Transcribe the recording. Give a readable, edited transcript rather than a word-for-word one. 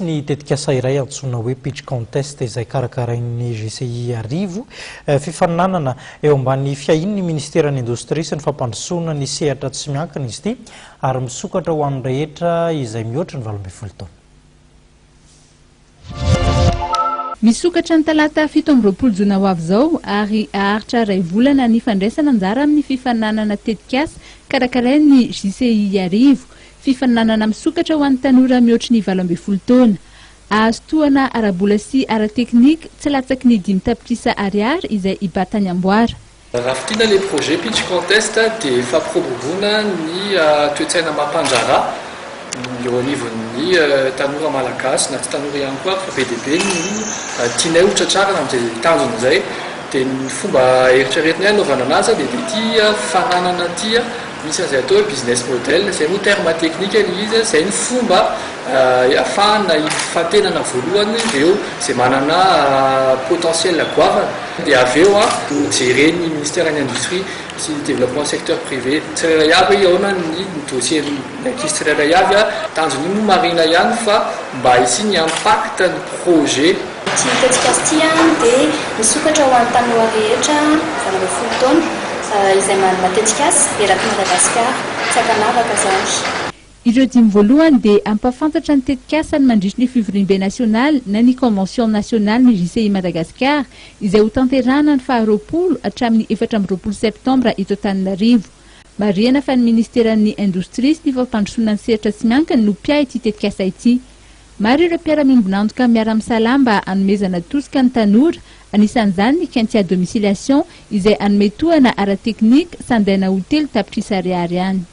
Ny tetikasa iray antsoina hoe Pitch Contest izay karakarain'ny GCI Iarivo, fifaninanana eo ambany fiahian'ny Ministeran'ny Indostria sy ny Fampandrosoana ny sehatra tsy miankina izy ity ary misokatra ho an'ny rehetra izay mihoatra ny 18 taona. Misokatra ny talata 27 jona ho avy izao ary haharitra iray volana ny fandraisana anjara amin'ny fifaninanana tetikasa karakarain'ny GCI Iarivo. Fifaninanana misokatra ho an'ny tanora mihoatry ny 18 taona. Ahazo tohana ara-bola sy ara-teknika tsy latsaky ny 5 tapitrisa ariary izay hibata ny amboara. Raha fintinina ilay projet Pitch Contest dia fampiroboroboana ny toe-tsaina mampandraharaha eo anivon'ny tanora malagasy na tsy tanora ihany koa ary fa be dia be no tianay ho tratrarina amin'izay tanjona izay. Dia ny fomba eritreretinay hanaovana anazy dia ity fananana ity. Misy an'izay atao hoe business model, izay moa terme technique ilay izy, izay ny fomba ahafahana hifantenana voalohany ireo izay manana potentiel goavana. Dia avy eo jeren'ny ministeran'ny industrie sy ny développement secteur privé tsirairay avy hoe ahoana ny dossier ny ankizy tsirairay avy. Tanjon'io moa marihina ihany fa mba hisian'ny impact ny projet. Ity tetikasa ity dia misokatra ho an'ny tanora rehetra 18 taona izay manana tetikasa erak'i Madagasikara, tsy ankanavaka izany. Ireo dimy voalohany dia hampahafantatra ny tetikasany mandritry ny fivoriambe nasionaly na ny convention nationale ny JCI Madagasikara izay hotanterahana ny faha 20 hatramin'ny 24 septambra eto Antananarivo. Marihana fa ny ministeran'ny Indostria sy ny fampandrosoana ny sehatra tsy miankina no mpiahy ity tetikasa ity. Maro ireo mpiara-miombon'antoka miara-misalahy mba hanomezana tosika ny tanora, anisan'izany ny Kentia Domiciliation izay hanome tohana ara-teknika sandaina ho 3 tapitrisa ariary any.